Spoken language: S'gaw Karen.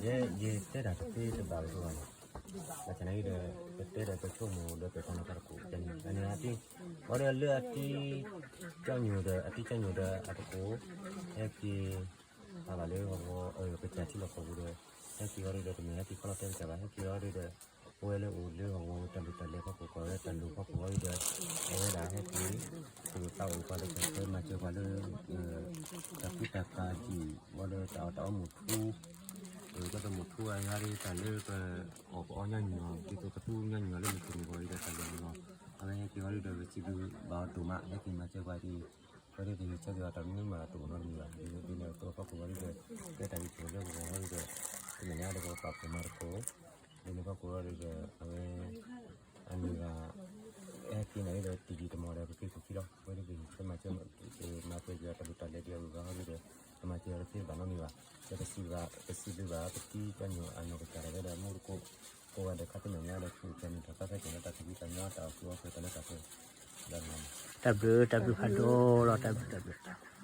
ယဲ ယတဲတၢ်တသ့တဘၣ်အသိးဘၣ်န့ၣ်, ဘၣ်ဆၣ်နာ်က့ဒီး ပတဲဒီးပဆိကမိၣ်ဒီးပတၢ်နီၢ်ကီၢ်တကိး ကန့ၣ် အန့ၣ်အတံၢ်, ဘၣ်ဒီးလၢအတံၢ်ကၠီညိၣ်ဒီး အတံၢ်ကၠီညိၣ်ဒီးအတကိး ဟဲက့ၤ အဘၣ်လၢဟီၣ်ကဝီၤ ပကစၢ်ထံလီၢ်ကီၢ်ပူၤဒီး ဟဲက့ၤအီၤဒီး တမ့ၢ်ဟဲက့ၤခီလီၤတဲာ်ကစၢ်ဘၣ် ဟဲက့ၤအီၤဒီး အဝဲလၢအိၣ်လၢဟီၣ်ကဝီၤတၢ်ဒိၣ်တၢ်လဲၤဖီခိၣ်အီၤဒီး အဝဲဒၣ်ဟဲက့ၤ ပကသးအိၣ်ပှၤတကၢၢ်မၤစၢၤပှၤလၢ တၢ်ကူတၢ်ကၤကံၣ် ဘၣ်ဒီးတၢ်အီၣ်တၢ်အီမုၢ်ထူ ကီၢ်ပမုၢ်ထူအယါဒီးတၢ်လၢပအီၣ်ပအီညီနုၢ်အီၤ ဒ်သိးပသူညီနုၢ်အီၤလၢမုၢ်တနံၤဂီၢ်အံၤဒီးတၢ်လီၢ်မုၢ်လီၤ အဝဲဟဲက့ၤအီၤဒီး ပစံးဘျုးဘၣ်အီၤဒိၣ်မး ဟဲက့ၤမၤစၢၤပှၤဒ်အံၤ အဝဲဒၣ်ပဟ့ၣ်ဆၢက့ၤအီၤတၢ်မနုၤမးတအိၣ်နီတမံၤဘၣ် ဒ်န့ၣ်အသိးဖီခိၣ်အီၤဒီး ကဲတၢ်ဂ့ၢ်ကီလၢပဂီၢ်အီၤဒီး တနံၤညါဒီးပပာ်ဖှိၣ်မၤသကိး ဒ်န့ၣ်ဖီခိၣ်အီၤဒီး အဝဲ အမ့ၢ်ဘၣ် ဟဲက့ၤန့ၣ်ဒီး တံၢ်တံၢ်တမီၢ်ဒီး ပက့ၤခိၣ်ခံလီၤ အဝဲဒၣ်ပဟ့ၣ်ဆၢမၤစၢၤ မၤပှဲၤက့ၤအီၤတၢ်ဒိၣ်တၢ်လဲၤဒ်အဂုၤအဂၤအီၤဒီး ကမၤစၢၤအီၤတသ့ဘၣ်နီတမံၤဘၣ် ဒီးပစံးဘျုးဘၣ် ပစံးဘျုးဘၣ် ပတံၢ်ကၠီညိၣ်အနီၢ်ကစၢ်ဒၣ်ဝဲဒီး မူတကိး ကိးဂၤဒဲးခါတနံၤညါဒီး ဆူၣ်ချ့န့ၣ် တၢ်သးစၢ်ကဲၤလၢတၢ်သဘံၣ်သဘုၣ်တၢ်ညီတၢ်အီၣ်ကူအီၣ်ပှဲၤတၢ်လၢတၢ်ပှဲၤ တၢ်ဘျုး တၢ်ဘျုးဖးဒိၣ်လီၤ တၢ်ဘျုး တၢ်ဘျုး